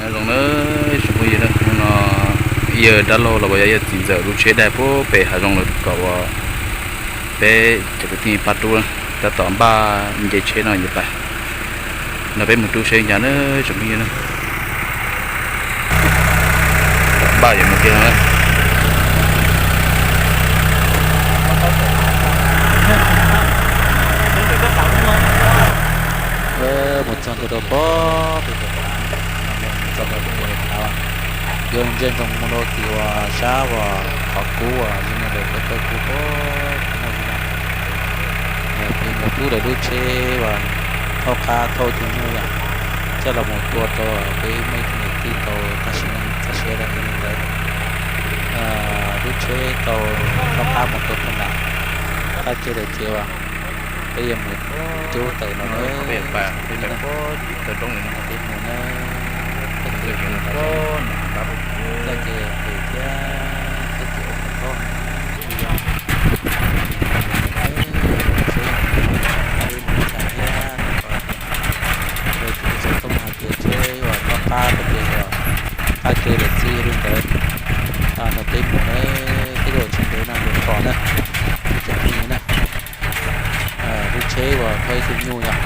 Nyob zoo nawb tsoom phooj ywg, hnub no yawg dab laug los yog yawg txiv ntxawm lub tsheb daig puag pem hav zoov lawm kom uas peb cov kwv tij pab rub, tab tom npaj nce tsheb no yuav pais, no peb mus rub seb cas nawb tsoom phooj ywg na. Npaj yuav mus kiag no na. Mus txog ntua rau pob pem, mus txog rau pem, yuav ntsia ntsoov mus rau tim uas sab uas qhov kub uas zoo li ntawd, kawg kub pob kub muaj li no. Peb mus rub lawv lub tsheb uas thauj qab thauj tus nyuj yom, coj los mus tua rau peb muaj ib tug niam tij tau tag sim neej txoj sia rau li ntawd. Lub tsheb tau thauj qab mus rau puag nram qab ke lawm ces uas peb yuav mus rub tawm no na. Peb mus na, tag kis pem thiab, tag kis ua kom tau. Thiab, tus txog txoj hais tias tsheb uas thauj qab rau pem uas qab ke lawm xwb yog li ntawd. Nrog peb mus na, tej zaum tsis ntev no yuav pom na, ib cov phooj ywg na. Lub tsheb uas thauj ib tug nyuj yom,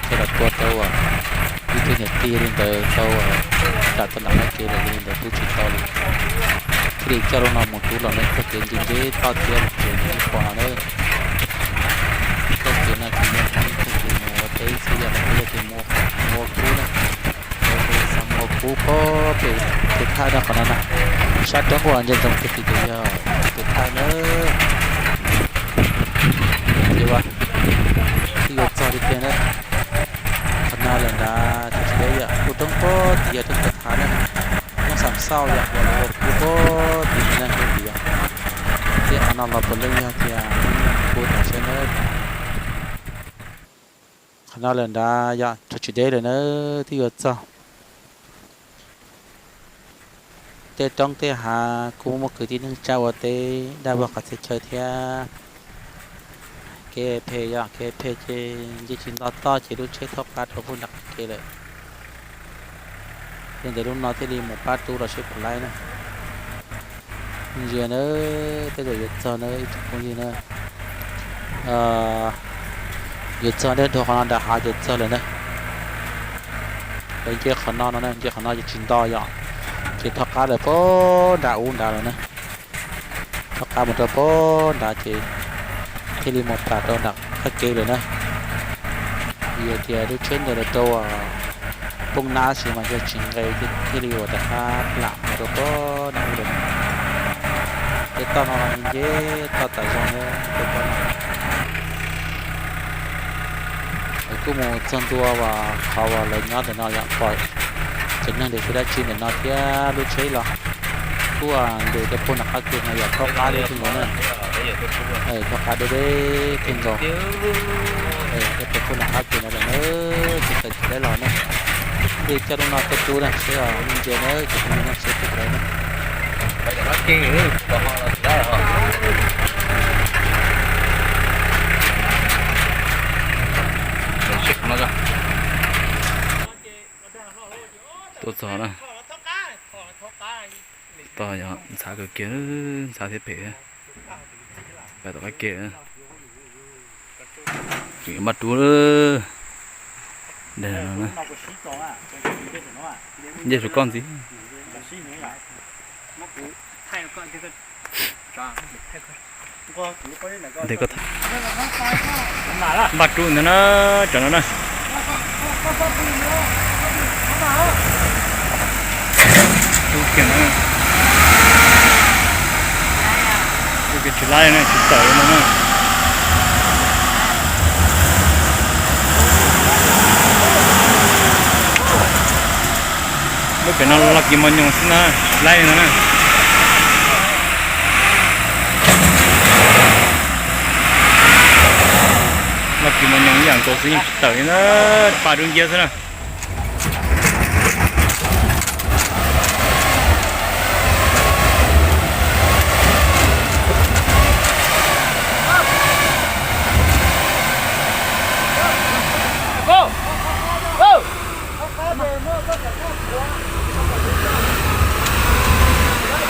coj los tua rau uas ib tug niam tij li ntawd tau nram tau nram qab ke lawm li ntawd, rub tsis tau li. Thiaj li coj lub no mus rub los na, txoj kev ncig ncig toj thiab ces yeej pom no na. Txoj kev no ces yog txoj kev mus ua teb xwb, yog los yog kev mus ua kub na. Xav mus ua kub pob pem tus thaj no qhov no na, sab roob uas ntsia ntsoov tag kis ces yog tus thaj na. Ces uas twb yuav txog li tiag na. Qhov no lawm nrad tsis deb yom, kuj roob pob tid yog roob Pov Thav na, roob Xam Xauj yom, uas lawv ua kub pob tid na, yog tias thiab qhov no los puav leej yog tias kub tam sim no. Qhov no lawm nrad yom, tsis deb lawm na, twb yuav txog. Tej roob tej hav kuj muaj kwv tij neej tsa ua teb daj vog qhov txhia chaw thiab. Kev phem yom, kev phem ces nce tsis nto toj ces lub tsheb thauj qab rau puag nram qab ke lawm. Yog ntawd lub no thiaj li mus pab rub los seb puas laib na. Ntsia na, tej zaum yuav txog na ib tsoom phooj ywg na. Yuav txog na, dhau qhov no nram hav ces txog lawm na. Lawv nce qhov no no na, nce qhov no ces tsis nto yom, ces thauj qab lawm puag nram ub nrad lawm na. Thauj qab mus rau puag nrad ces thiaj li mus plam rau nram qab ke lawm na. Vim tias lub tsheb ntawd lawv rau poob nab sis mas yog tsis nqes thiaj li ua rov qab plam mus rau puag nram ub lawm. Tej toj no los nce toj tas zog na, tej toj no. Lawv kuj mus txog ntua uas qhov uas lawv nyob ntawm no yom, pom tsev neeg nres tsuas dab tsi ntawm no thiab lub tsheb los kuj nres rau puag nram qab ke no yom, thauj qab deb kawg nkaus na. Thauj qab deb deb kawg nkaus. Rau puag nram qab ke no lawm na, tsis tawm tsis laib los na. Thiaj coj lub no tuaj rub na seb, ntsia na, tsis tau na seb puas tau na. Tuaj txog na. Toj yog ntxhab kawg kiag, ntxhab thiab phem. Pais tom qab ke. Tseem yuav npaj rub. Nce saum koj ntxiv. Npaj rub ntag na, tsam no na. Tsis laib na, tsis tawm no na. Lub pem no loj kis mos nyoos xwb na, tsis laib no na. Loj kis mos nyoos ib yam nkaus xwb yeej tsis tawm li na, paj dub nciab xwb na.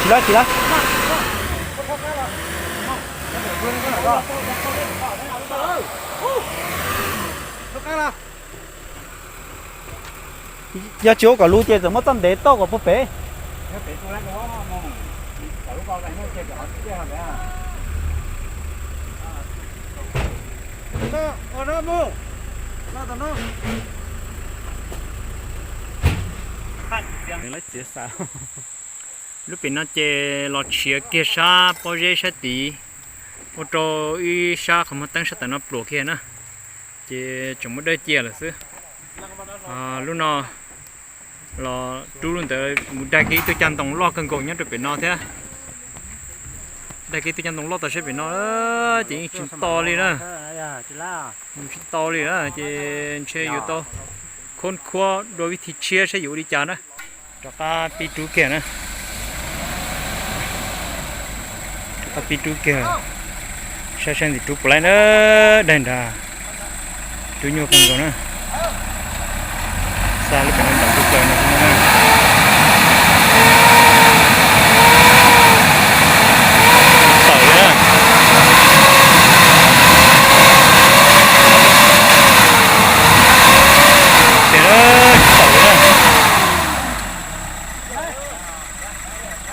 Tsis lawm, tsis lawm. Yog tsis ua kom luv ces txawm muab txoj ntev toj kom puag pem. Lub pem no ces los tshiav kiag sab pob zeb sab tid, ua rau ib sab qhov muag teeb sab tawm no pluam kiag na, ces tseem muaj dawj cia lawm xwb. Lub no los rub lub ntawd mus dag kiag ib tug cag ntoo loj kawg nkaus nyob rau pem no thiab. Dag kiag ib tug cag ntoo loj tau sab pem no ces yeej tsis tau li na. Tsis tau li na ces ntshe yuav tau khoob khuab dua vib thib tshiab saib yuav ua li cas na. Rov qab pib rub kiag na. Rov qab pib rub kiag. Saib saib ntxim rub puas laib na. Daig nrad. Rub nyuaj kawg nkaus na. Xa lub pem no nram tus plaws no na. Tawm na. Tawm na.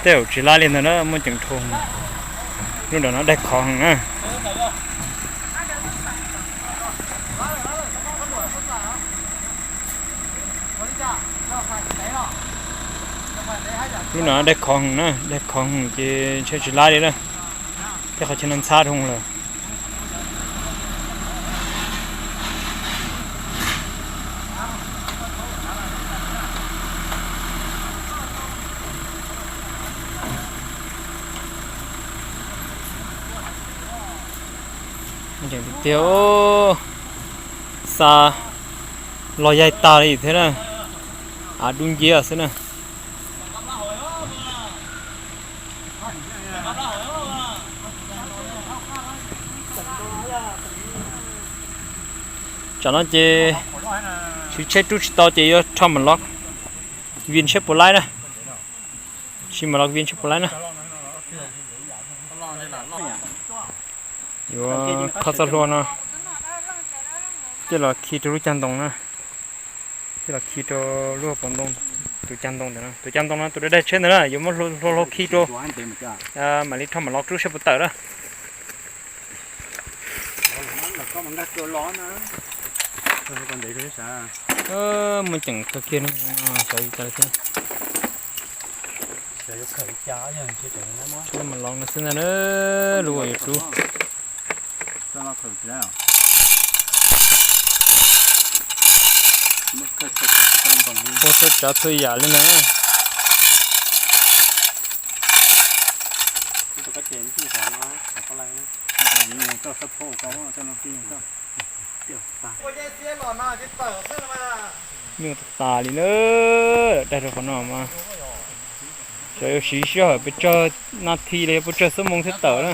Tej zaum tsis laib li ntawd na, muaj ceem dhau. Lub nram no daig khov heev na. Lub nram no daig khov heev na, daig khov heev ces ntshe tsis laib li na. Tej qhov chaw no ntxhab dhau lawm. Tiag, xa los yaig tag li thiab na. Av dub nciab xwb na. Tsam no ces siv tsheb rub tsis tau ces yuav rho mam los vij seb puas laib na. Siv mam los vij seb puas laib na. Yuav khob txoj hlua no coj los khi rau lub cag ntoo na. Coj los khi rau lub hauv paus ntoo, tus cag ntoo ntawd no, tus cag ntoo no tus daig daig tsheb ntawd na, yuav muab hlua hlua khi rau. Mam li rho mam los rub seb puas tawm na. Muaj ceem kawg kiag no, xyov li cas li thiab. Mam los no xwb ntag na, lub uas yuav rub. Ua txhua tsav txhua yam li ntag. Nyuaj tas tas li na, daig rau qhov no mas. Xyov yuav siv sij hawm pes tsawg nas this los yog pes tsawg xuab moos thiaj tawm na.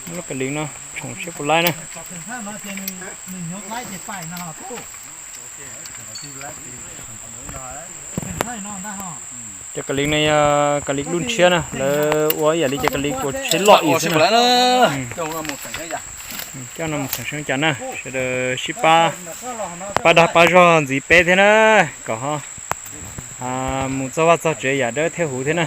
Muab lub kas lis no tshoom seb puas laib na. Cov kas lis no yog kas lis dub ntshiab na, lawv ua ib yam li cov kas lis kuas tsheb loj ib xwb na. Coj no mus tseem seb cas na, sawv daws sib pab, pab dag pab zog ntxiv peb thiab na, kom ho mus txog vaj txog tsev yam dawb thiab huv thiab na.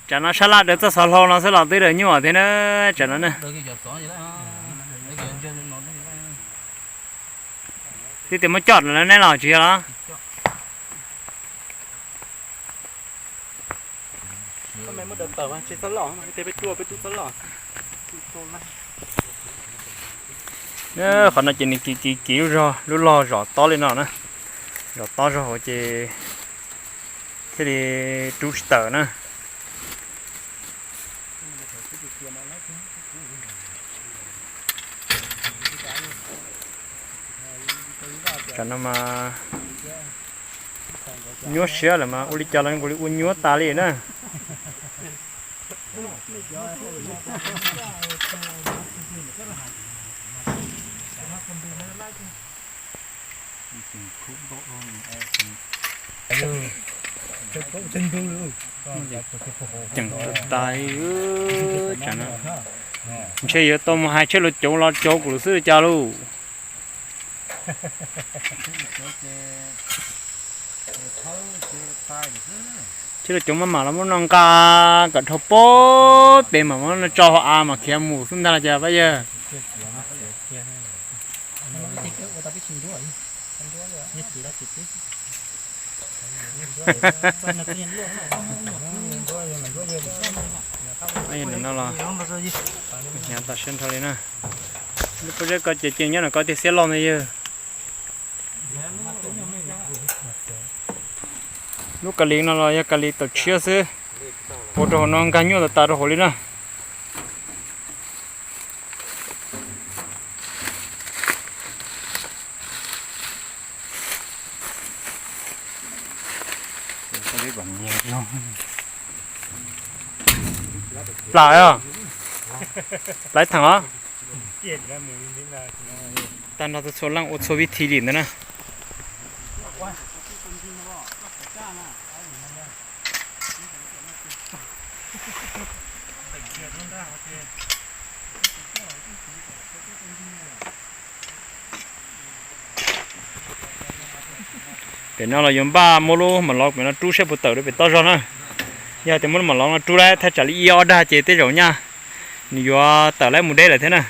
Tsam no sab laj daws txoj xov hlau no xwb los twb daws nyuaj thiab na, tsam no na. Twb tias muab coj lawm ne los tsis yog los? Qhov no ces nws kiv kiv kiv lub zog, lub log zom tob li no na. Zom tob zog hauv ces Thiaj li rub tsis tawm na. Tam no mas nyuaj siab lawm mas ua li cas los nkaus li ua nyuaj tas li na. Ceem tas li, ntshe yuav tau mus hais Tsheb Laus Coob los coj kuv lawm xwb li cas lauj. Tsheb Laus Coob maj mam los muab no nqa kom dhau pem pem mam muab no tso hauv av mas khiav mus xwb ntag los cas Paj Yawg. Paj Yawg, ntawm no los hnyav tas siab nrho li na. Lub pob zeb ko ces ceev nyob no ko tiag, xiab loj ntag yawg. Lub ka li no los yog ka li tawm tshiab xwb, ua rau hauv no nkag nyuaj tas tas rau hauv li na. Plam os, plaib theem os. Tag nrho txhua txhua leej ua txhua vib thi li ntawd na. Pem no los yuav npaj muab lub mam lov pem no rub saib puas tawm rau pem toj zog na. Yog tias muab lub mam lov no rub lawm thaj tsam li ib ob dag ces tej zaum nyaj nws yuav tawm lawm mus deb lawm thiab na.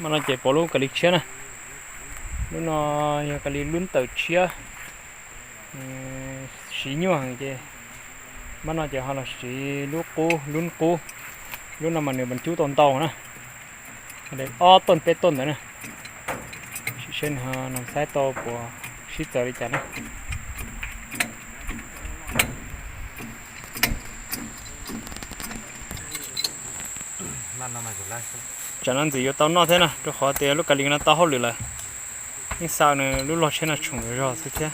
Mas no ces pom lub ka li tshiab na. Lub no yog ka li lub tawm tshiab, siv nyuaj heev ces mas no ces ho los siv lub qub, lub qub. Lub no mas nws mas cub tau ntau na, ob tuj peb tuj ntawd na. Sim seb nws ho saib tau puas sib txawv li cas na. Tsam no ntxim yuav tau noj thiab na, rau qhov tias lub ka li no tau hauj lwm lawm. Yeej xa nws lub log tsheb no tshoom zog xwb thiab.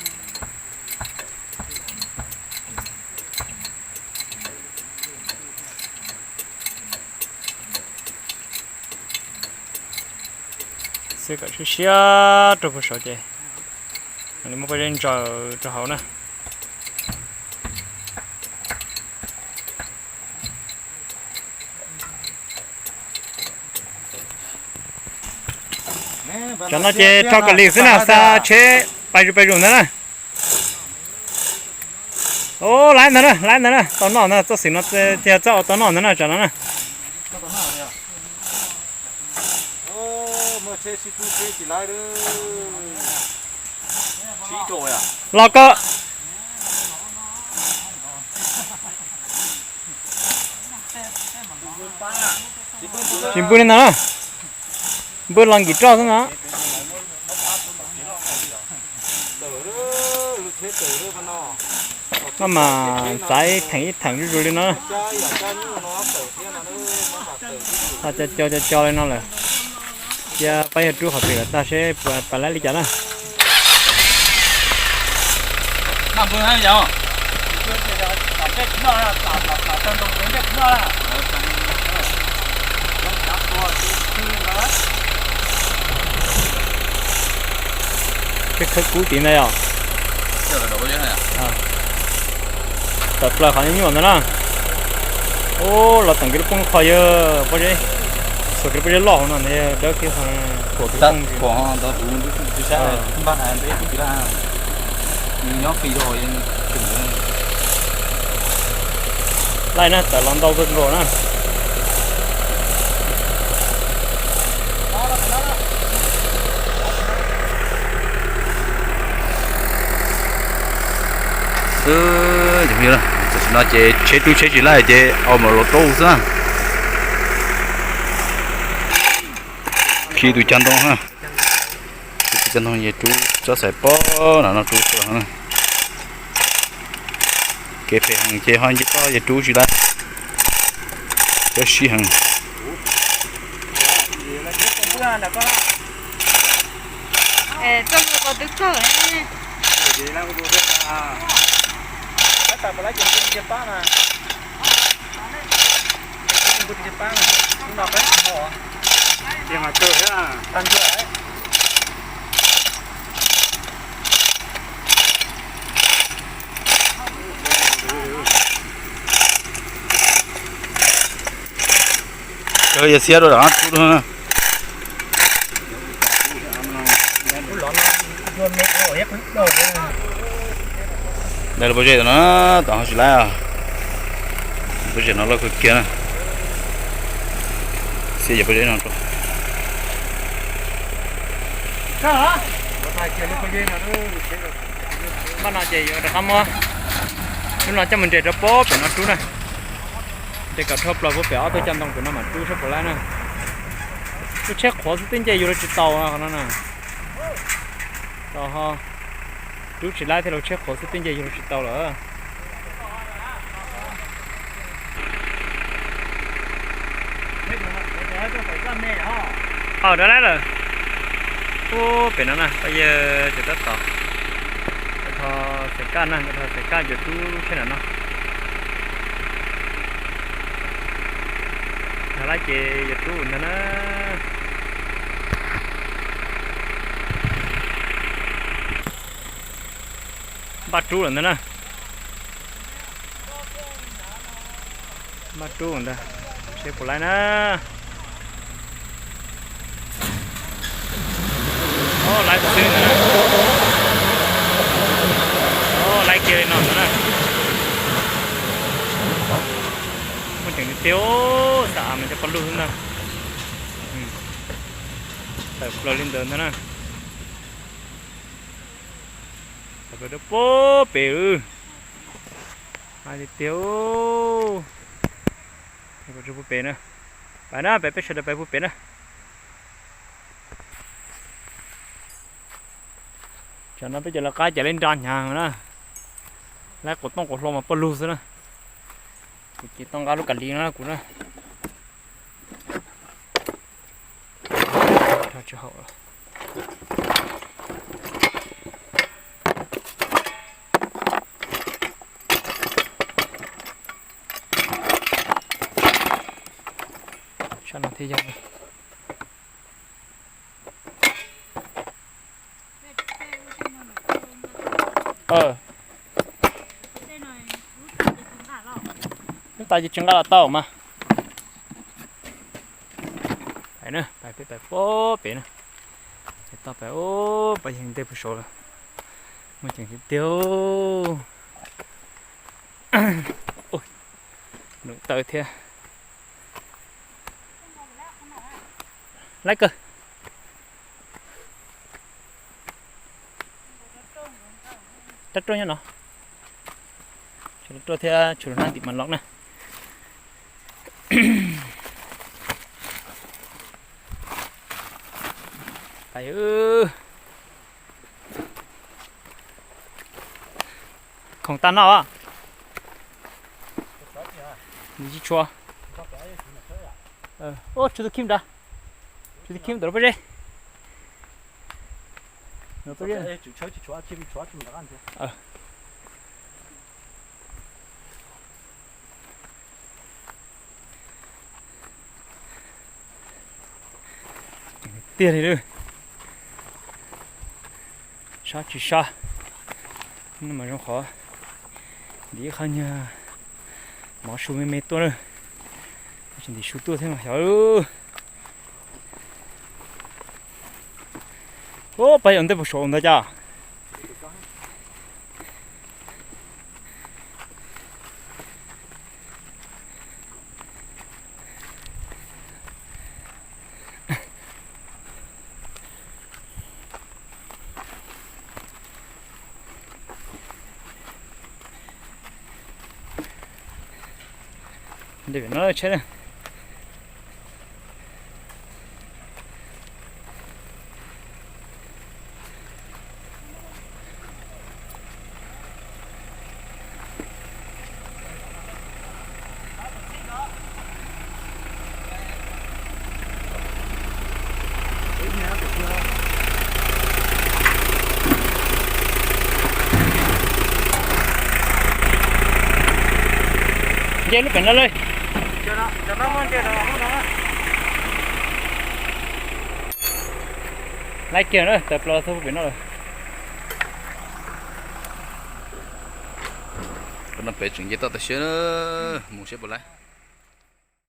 Xwb kom siab siab rau puag saud ces mam li muab pob zeb ntsaws rau hauv na. Tsam no ces rho ka li xwb na, xa tsheb pais zus pais zus ntawd na. Ub, laiv ntawd na, laiv ntawd na, tau noj ntag, txoj xwm no thiaj txawj ua tau noj ntag na tsam no na. Los ko. Tsis npw li ntag na, npw los nkim roj xwb ntag. Koj mas txav ib theem ib theem zuj zus li no. Ho co co co co li no lawm. Cia peb yog rub qhov twg los tag seb puas pais laib li cas na. Peb khawb kub tid ntag yog. Tawm plaws qhov nyuaj nyuaj ntawd na. Ub, los teem kiag lub poob lub qho yawg pob zeb, xuas kiag lub pob zeb loj hauv no ntag yawg, dawb kiag qhov kuam kiag lub poob. Laij na, tawm los ntau kawg nkaus na. Tam sim no ces tsheb rub tsheb tsis laij ces au mam los rub xwb na. Khi tus cag ntoo na. Tus Cov ntoo ces rub tsob xaiv pob no no rub tuaj na. Kev phem heev ces ho nce toj ces rub tsis lawm. Cov sib heev. Cov yog xiab rau rov qab rub na. Ntawd lub pob zeb tom no, tom ho tsis laib. Pob zeb no loj kawg kiag na. Xiab yog pob zeb no rau. Npaj no ces yuav rov qab muab lub no coj mus nres rau pob pem no rub na. Nres kom dhau plaws pob pem ob tug cov ntoo pem no mam rub saib puas laib na. Lub tsheb qhuav xwb twb nce yus los tsis tau qhov no na. Rub tsis laib thiab, lub tsheb qhuav xwb twb nce yus los tsis tau lawm. Rov laib lawm. Ub, pem no na pab yawg ces tab tom, tho xaim kaj na, tho xaim kaj yuav rub lub tsheb ntawm no. Rov laib ces yuav rub ntag na. Npaj rub lawm ntag na. Npaj rub ntag, seb puas laib na. Laib xwb ntag na. Laib kiag li no ntag na. Muaj ceem tiag tiag, xav av mas cov paj lug xwb ntag. Tawm plaws li ntawd ntag na. Tawm plaws rau pob pem. Tiag tiag. Pem na, pem peb sawv daws pem puag pem na. Tsam no peb cov lawv qab ces laib nra hnyav na. Laib quav tooj quav hlau mas paj lug xwb na. Kuv ces tau nqa lub kas li no kuv na. Sab no thiaj yog. Lub tas ces tsis nqa los tau mas. Pais na, pais peb pais pob pem na. Ces tau pais, pais yeej ntej puag saud lawm. Muaj ceem tiag tiag. Num taw thiab. Laib kawg. Rab ruaj nyob no. Tshuav rab ruaj thiab tshuav lub hnab tim mas los na. Khoom tag no. Tsis tshua. Tshuav tus khib nrad. Tshuav tus khib ntawm lub pob zeb. Tiag li lawm. Sab tsis sab. No mas zoo qhov ntim ib qho nyuag mov su me me tuaj na. Tsis ntim su tuaj thiab mas xyov. Ub, pab yog ntej puag saud ntag cas. Ntej pem no tsheb na. Nce lub pem no lawm. Laib kiag na, tawm plaws txog pem no lawm. Peb tseem nce toj tas siab na, mus siab puas laib.